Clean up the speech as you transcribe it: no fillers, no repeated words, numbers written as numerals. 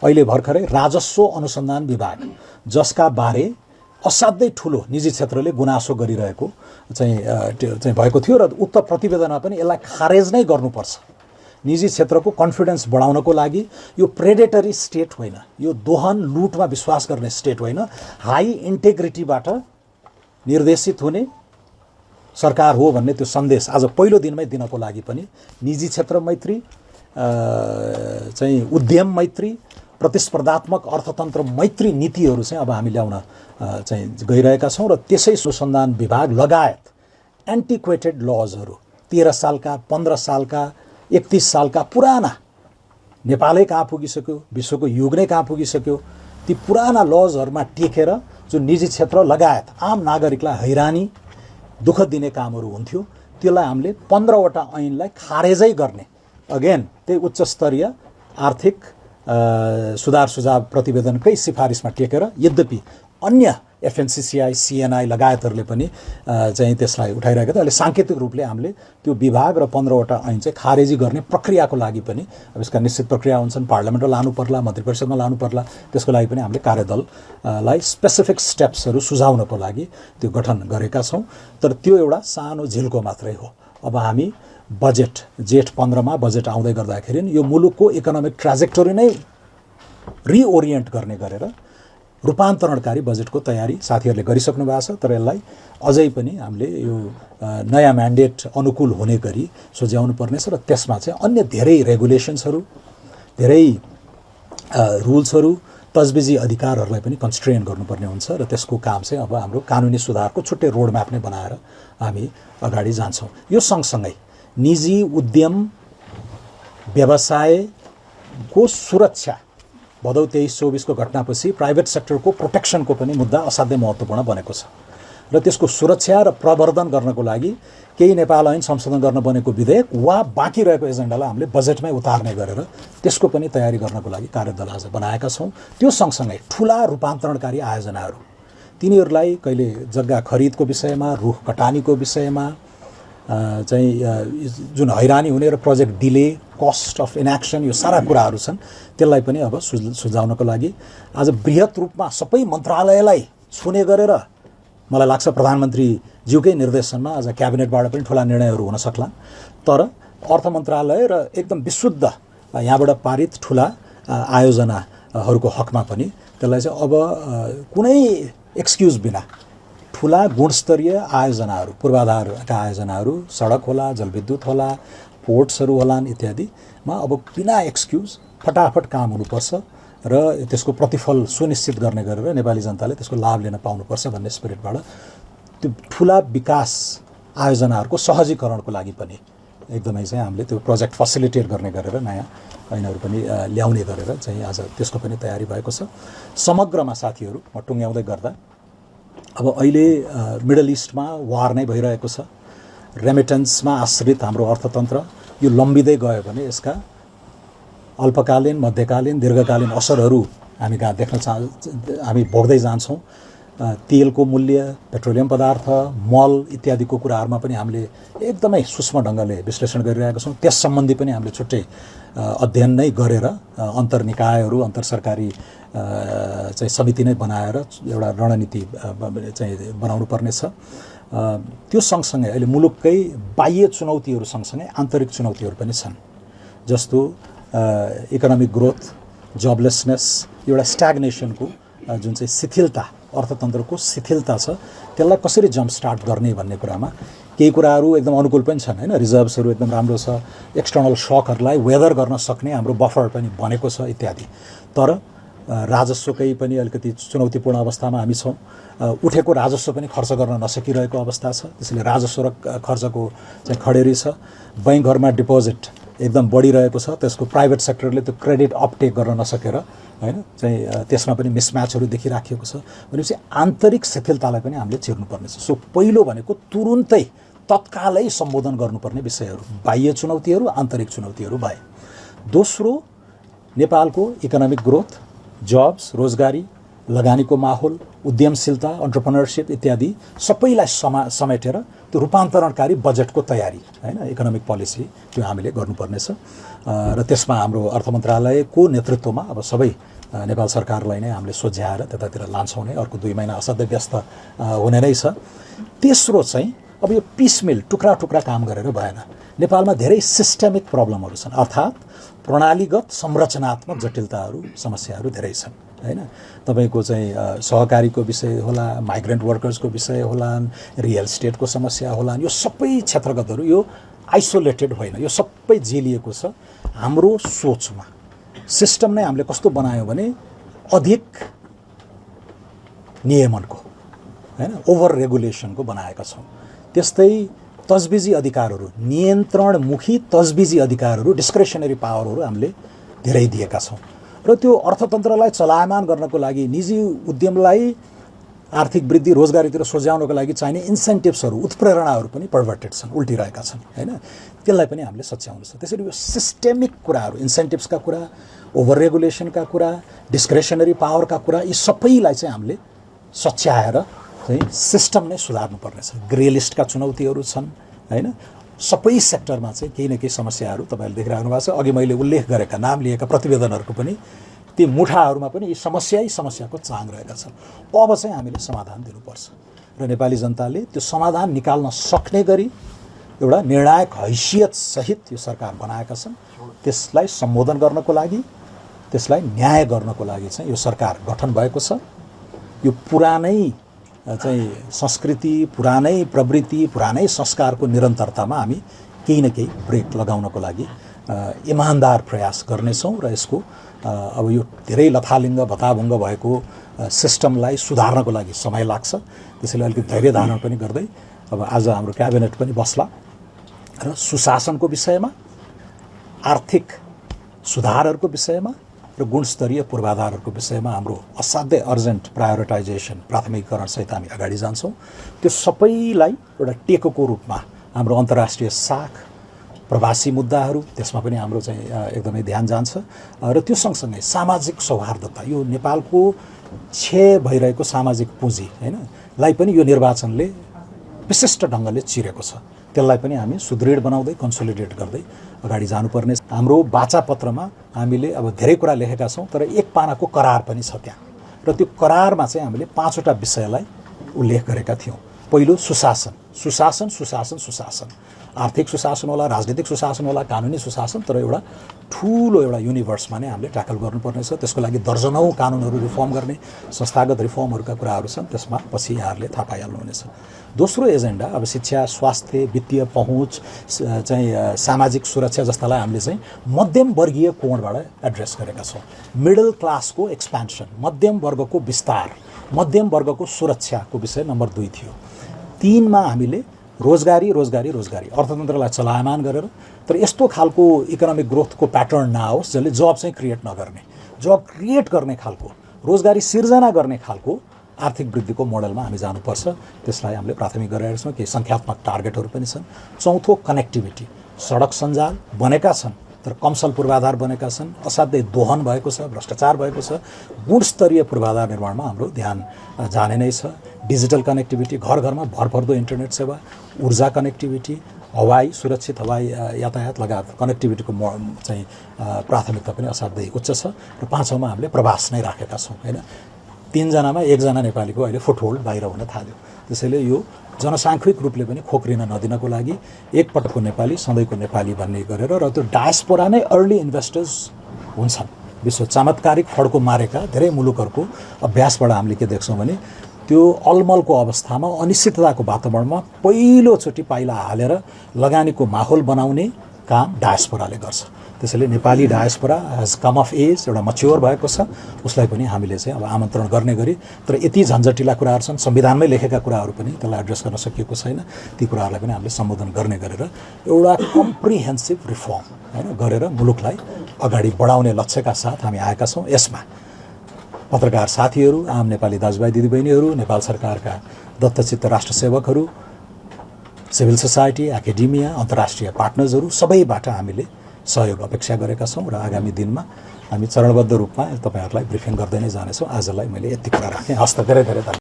अहिले भर्खरै राजस्व अनुसन्धान विभाग जसका बारे असाध्यै ठुलो निजी क्षेत्रले गुनासो गरिरहेको चाहिँ भएको थियो र उक्त प्रतिवेदनमा पनि यसलाई खारेज नै गर्नुपर्छ। निजी क्षेत्रको कन्फिडेन्स बढाउनको लागि यो प्रेडेटरी स्टेट होइन, यो दोहन लुटमा विश्वास गर्ने स्टेट होइन, हाई इन्टेग्रिटीबाट निर्देशित हुने सरकार हो भन्ने त्यो सन्देश आज पहिलो दिनमै दिनको लागि पनि निजी क्षेत्र मैत्री, चाहिँ उद्यम मैत्री, प्रतिस्पर्धात्मक अर्थतन्त्र मैत्री नीतिहरू चाहिँ अब हामी ल्याउन चाहिँ गइरहेका छौँ। र त्यसै अनुसन्धान विभाग लगायत एन्टिक्वेटेड लजहरू 13 सालका 15 सालका 31 सालका पुराना, नेपालै कहाँ पुगिसक्यो, विश्वको युग नै कहाँ पुगिसक्यो, ती पुराना लजहरूमा टेकेर जुन निजी क्षेत्र लगायत आम नागरिकलाई हैरानी दुःख दिने कामहरू हुन्थ्यो त्यसलाई हामीले 15वटा ऐनलाई खारेजै गर्ने, अगेन त्यही उच्च स्तरीय आर्थिक सुधार सुझाव प्रतिवेदनकै सिफारिसमा टेकेर, यद्यपि अन्य एफएनसीसीआई सीएनआई लगायतहरूले पनि चाहिँ त्यसलाई उठाइरहेका थिए। अहिले साङ्केतिक रूपले हामीले त्यो विभाग र 15वटा ऐन चाहिँ खारेजी गर्ने प्रक्रियाको लागि पनि अब यसका निश्चित प्रक्रिया हुन्छन्, पार्लियामेन्टमा लानु पर्ला, मन्त्री परिषदमा लानु पर्ला, त्यसको लागि पनि हामीले कार्यदललाई स्पेसिफिक स्टेप्सहरू सुझाउनको लागि त्यो गठन गरेका छौँ। तर त्यो एउटा सानो झिल्को मात्रै हो। अब हामी बजेट जेठ 15मा बजेट आउँदै गर्दाखेरि यो मुलुकको इकोनोमिक ट्राजेक्टोरी नै रिओरिएन्ट गर्ने गरेर रूपान्तरणकारी बजेटको तयारी साथीहरूले गरिसक्नु भएको छ। तर यसलाई अझै पनि हामीले यो नयाँ म्यान्डेट अनुकूल हुने गरी सुझाउनु पर्नेछ र त्यसमा चाहिँ अन्य धेरै रेगुलेसन्सहरू, धेरै रुल्सहरू, तजबिजी अधिकारहरूलाई पनि कन्स्ट्रेन गर्नुपर्ने हुन्छ र त्यसको काम चाहिँ अब हाम्रो कानुनी सुधारको छुट्टै रोडम्याप नै बनाएर हामी अगाडि जान्छौँ। यो सँगसँगै निजी उद्यम व्यवसायको सुरक्षा, भदौ 23-24 को घटनापछि प्राइभेट सेक्टरको प्रोटेक्सनको पनि मुद्दा असाध्यै महत्त्वपूर्ण बनेको छ र त्यसको सुरक्षा र प्रवर्धन गर्नको लागि केही नेपाल ऐन संशोधन गर्न बनेको विधेयक वा बाँकी रहेको एजेन्डालाई हामीले बजेटमै उतार्ने गरेर त्यसको पनि तयारी गर्नको लागि कार्यदल आज बनाएका छौँ। त्यो सँगसँगै ठुला रूपान्तरणकारी आयोजनाहरू, तिनीहरूलाई कहिले जग्गा खरिदको विषयमा, रुख कटानीको विषयमा चाहिँ जुन हैरानी हुने र प्रोजेक्ट डिले, कस्ट अफ इनएक्सन, यो सारा कुराहरू छन्, त्यसलाई पनि अब सुझाउनको लागि आज बृहत रूपमा सबै मन्त्रालयलाई छुने गरेर मलाई लाग्छ प्रधानमन्त्रीज्यूकै निर्देशनमा आज क्याबिनेटबाट पनि ठुला निर्णयहरू हुन सक्ला। तर अर्थ मन्त्रालय र एकदम विशुद्ध यहाँबाट पारित ठुला आयोजनाहरूको हकमा पनि त्यसलाई चाहिँ अब कुनै एक्सक्युज बिना ठुला गुणस्तरीय आयोजनाहरू, पूर्वाधारका आयोजनाहरू, सडक होला, जलविद्युत होला, पोर्ट्सहरू होलान् इत्यादिमा अब बिना एक्सक्युज फटाफट काम हुनुपर्छ र त्यसको प्रतिफल सुनिश्चित गर्ने गरेर नेपाली जनताले त्यसको लाभ लिन पाउनुपर्छ भन्ने स्पिरिटबाट त्यो ठुला विकास आयोजनाहरूको सहजीकरणको लागि पनि एकदमै चाहिँ हामीले त्यो प्रोजेक्ट फेसिलिटेट गर्ने गरेर नयाँ ऐनहरू पनि ल्याउने गरेर चाहिँ आज त्यसको पनि तयारी भएको छ। समग्रमा साथीहरू म टुङ्ग्याउँदै गर्दा अब अहिले मिडल इस्टमा वार नै भइरहेको छ, रेमिटेन्समा आश्रित हाम्रो अर्थतन्त्र यो लम्बिँदै गयो भने यसका अल्पकालीन, मध्यकालीन, दीर्घकालीन असरहरू हामी कहाँ हामी भोग्दै जान्छौँ। तेलको मूल्य, पेट्रोलियम पदार्थ, मल इत्यादिको कुराहरूमा पनि हामीले एकदमै सूक्ष्म ढङ्गले विश्लेषण गरिरहेका छौँ। त्यस सम्बन्धी पनि हामीले छुट्टै अध्ययन नै गरेर अन्तर्निकायहरू, अन्तरसरकारी चाहिँ समिति नै बनाएर एउटा रणनीति चाहिँ बनाउनु पर्नेछ। त्यो सँगसँगै अहिले मुलुककै बाह्य चुनौतीहरू सँगसँगै आन्तरिक चुनौतीहरू पनि छन्, जस्तो इकोनोमिक ग्रोथ, जबलेसनेस, एउटा स्ट्याग्नेसनको जुन चाहिँ शिथिलता, अर्थतन्त्रको शिथिलता छ, त्यसलाई कसरी जम्प स्टार्ट गर्ने भन्ने कुरामा केही कुराहरू एकदम अनुकूल पनि छन् हैन, रिजर्भ्सहरू एकदम राम्रो छ, एक्सटर्नल सकहरूलाई वेदर गर्न सक्ने हाम्रो बफर पनि बनेको छ इत्यादि। तर राजस्वकै पनि अलिकति चुनौतीपूर्ण अवस्थामा हामी छौँ। उठेको राजस्व पनि खर्च गर्न नसकिरहेको अवस्था छ, त्यसैले राजस्व र खर्चको चाहिँ खडेरी छ। बैंकहरूमा डिपोजिट एकदम बढिरहेको छ, त्यसको प्राइभेट सेक्टरले त्यो क्रेडिट अपटेक गर्न नसकेर हैन चाहिँ त्यसमा पनि मिसम्याचहरू देखिराखेको छ। भनेपछि आन्तरिक शिथिलतालाई पनि हामीले चिर्नुपर्ने छ। सो पहिलो भनेको तुरुन्तै तत्कालै सम्बोधन गर्नुपर्ने विषयहरू बाह्य चुनौतीहरू, आन्तरिक चुनौतीहरू भए। दोस्रो, नेपालको इकोनोमिक ग्रोथ, जब्स, रोजगारी लगानीको माहौल, उद्यमशीलता, एन्टरप्रेन्योरशिप इत्यादि सबैलाई समेटेर त्यो रूपान्तरणकारी बजेटको तयारी हैन इकोनोमिक पोलिसी त्यो हामीले गर्नुपर्नेछ र त्यसमा हाम्रो अर्थ मन्त्रालयको नेतृत्वमा अब सबै नेपाल सरकारलाई नै हामीले सोझ्याएर त्यतातिर लान्छौँ नै। अर्को 2 महिना असाध्यै व्यस्त हुने नै छ। तेस्रो चाहिँ अब यो पिसमिल टुक्रा टुक्रा काम गरेर भएन। नेपालमा धेरै सिस्टेमिक प्रब्लमहरू छन्, अर्थात् प्रणालीगत संरचनात्मक जटिलताहरू समस्याहरू धेरै छन् हैन। तपाईको चाहिँ सहकारीको विषय होला, माइग्रेन्ट वर्कर्सको विषय होला, रियल इस्टेटको समस्या होला, यो सबै क्षेत्रगतहरू यो आइसोलेटेड होइन, यो सबै जेलिएको छ हाम्रो सोचमा। सिस्टम नै हामीले कस्तो बनायो भने अधिक नियमनको हैन ओभर रेगुलेसनको बनाएका छौँ। त्यस्तै तजबिजी अधिकारहरू, नियन्त्रणमुखी तजबिजी अधिकारहरू, डिस्क्रेसनरी पावरहरू हामीले धेरै दिएका छौँ र त्यो अर्थतन्त्रलाई चलायमान गर्नको लागि निजी उद्यमलाई आर्थिक वृद्धि रोजगारीतिर सोझ्याउनको लागि चाहिने इन्सेन्टिभ्सहरू, उत्प्रेरणाहरू पनि पर्भर्टेड छन्, उल्टिरहेका छन् हैन। त्यसलाई पनि हामीले सच्याउनु छ। त्यसरी यो सिस्टेमिक कुराहरू, इन्सेन्टिभ्सका कुरा, ओभर रेगुलेसनका कुरा, डिस्क्रेसनरी पावरका कुरा, यी सबैलाई चाहिँ हामीले सच्याएर चाहिँ सिस्टम नै सुधार्नुपर्ने छ। ग्रे लिस्टका चुनौतीहरू छन् हैन। सबै सेक्टरमा चाहिँ केही न केही समस्याहरू तपाईँहरूले देखिराख्नु भएको छ। अघि मैले उल्लेख गरेका नाम लिएका प्रतिवेदनहरूको पनि ती मुठाहरूमा पनि यी समस्याको चाङ रहेका छन्। अब चाहिँ हामीले समाधान दिनुपर्छ र नेपाली जनताले त्यो समाधान निकाल्न सक्ने गरी एउटा निर्णायक हैसियत सहित यो सरकार बनाएका छन्। त्यसलाई सम्बोधन गर्नको लागि, त्यसलाई न्याय गर्नको लागि चाहिँ यो सरकार गठन भएको छ। यो पुरानै चाहिँ संस्कृति, पुरानै प्रवृत्ति, पुरानै संस्कारको निरन्तरतामा हामी केही न केही ब्रेक लगाउनको लागि इमानदार प्रयास गर्नेछौँ र यसको अब यो धेरै लथालिङ्ग भताभुङ्ग भएको सिस्टमलाई सुधार्नको लागि समय लाग्छ। त्यसैले अलिकति धैर्य धारण पनि गर्दै अब आज हाम्रो क्याबिनेट पनि बस्ला र सुशासनको विषयमा, आर्थिक सुधारहरूको विषयमा र गुणस्तरीय पूर्वाधारहरूको विषयमा हाम्रो असाध्यै अर्जेन्ट प्रायोरिटाइजेसन, प्राथमिकीकरण सहित हामी अगाडि जान्छौँ। त्यो सबैलाई एउटा टेकोको रूपमा हाम्रो अन्तर्राष्ट्रिय साख, प्रवासी मुद्दाहरू, त्यसमा पनि हाम्रो चाहिँ एकदमै ध्यान जान्छ र त्यो सँगसँगै सामाजिक सौहार्दता, यो नेपालको क्षय भइरहेको सामाजिक पुँजी हैन लाई पनि यो निर्वाचनले विशिष्ट ढङ्गले चिरेको छ। त्यसलाई पनि हामी सुदृढ बनाउँदै कन्सोलिडेट गर्दै अगाडि जानुपर्ने। हाम्रो वाचापत्रमा हामीले अब धेरै कुरा लेखेका छौँ, तर एक पानाको करार पनि छ त्यहाँ र त्यो करारमा चाहिँ हामीले 5वटा विषयलाई उल्लेख गरेका थियौँ। पहिलो सुशासन, सुशासन, सुशासन, सुशासन। आर्थिक सुशासन होला, राजनीतिक सुशासन होला, कानुनी सुशासन, तर एउटा ठुलो एउटा युनिभर्समा नै हामीले ट्याकल गर्नुपर्ने छ। त्यसको लागि दर्जनौँ कानुनहरू रिफर्म गर्ने, संस्थागत रिफर्महरूका कुराहरू छन्, त्यसमा पछि यहाँहरूले थाहा पाइहाल्नुहुनेछ। दोस्रो एजेन्डा अब शिक्षा, स्वास्थ्य, वित्तीय पहुँच चाहिँ सामाजिक सुरक्षा जस्तालाई हामीले चाहिँ मध्यम वर्गीय कोणबाट एड्रेस गरेका छौँ। मिडल क्लासको एक्सपेन्सन, मध्यम वर्गको विस्तार, मध्यम वर्गको सुरक्षाको विषय नम्बर 2 थियो। 3 मा हामीले रोजगारी, रोजगारी, रोजगारी, अर्थतन्त्रलाई चलायमान गरेर तर यस्तो खालको इकोनोमिक ग्रोथको प्याटर्न नआओस् जसले जब चाहिँ क्रिएट नगर्ने, जब क्रिएट गर्ने खालको, रोजगारी सिर्जना गर्ने खालको आर्थिक वृद्धिको मोडलमा हामी जानुपर्छ। त्यसलाई हामीले प्राथमिक गरेका छौँ। केही सङ्ख्यात्मक टार्गेटहरू पनि छन्। चौथो कनेक्टिभिटी, सडक सञ्जाल बनेका छन् तर कमसल पूर्वाधार बनेका छन्, असाध्यै दोहन भएको छ, भ्रष्टाचार भएको छ। गुणस्तरीय पूर्वाधार निर्माणमा हाम्रो ध्यान जाने नै छ। डिजिटल कनेक्टिभिटी, घर घरमा भरपर्दो इन्टरनेट सेवा, ऊर्जा कनेक्टिभिटी, हवाई सुरक्षित हवाई यातायात लगायत कनेक्टिभिटीको चाहिँ प्राथमिकता पनि असाध्यै उच्च छ। र 5औँमा हामीले प्रवास नै राखेका छौँ हैन। 3 जनामा 1 जना नेपालीको अहिले फुटहोल्ड बाहिर हुन थाल्यो। त्यसैले यो जनसाङ्ख्यिक रूपले पनि खोक्रिन नदिनको लागि एक पटकको नेपाली सधैँको नेपाली भन्ने गरेर र त्यो डायस्पोरा नै अर्ली इन्भेस्टर्स हुन्छन्। विश्व चमत्कारिक फड्को मारेका धेरै मुलुकहरूको अभ्यासबाट हामीले के देख्छौँ भने त्यो अलमलको अवस्थामा, अनिश्चितताको वातावरणमा पहिलोचोटि पाइला हालेर लगानीको माहौल बनाउने काम डायस्पोराले गर्छ। त्यसैले Nepali diaspora has come of age, एउटा मच्योर भएको छ, उसलाई पनि हामीले चाहिँ अब आमन्त्रण गर्ने गरी। तर यति झन्झटिला कुराहरू छन्, संविधानमै लेखेका कुराहरू पनि त्यसलाई एड्रेस गर्न सकिएको छैन। ती कुराहरूलाई पनि हामीले सम्बोधन गर्ने गरेर एउटा कम्प्रिहेन्सिभ रिफर्म हैन गरेर मुलुकलाई अगाडि बढाउने लक्ष्यका साथ हामी आएका छौँ। यसमा पत्रकार साथीहरू, आम नेपाली दाजुभाइ दिदीबहिनीहरू, नेपाल सरकारका दत्तचित्त राष्ट्रसेवकहरू, सिभिल सोसाइटी, एकाडेमिया, अन्तर्राष्ट्रिय पार्टनर्सहरू सबैबाट हामीले सहयोग अपेक्षा गरेका छौँ र आगामी दिनमा हामी चरणबद्ध रूपमा तपाईँहरूलाई ब्रिफिङ गर्दै नै जानेछौँ। आजलाई मैले यति कुरा राखेँ। हस्त धेरै धेरै धन्यवाद।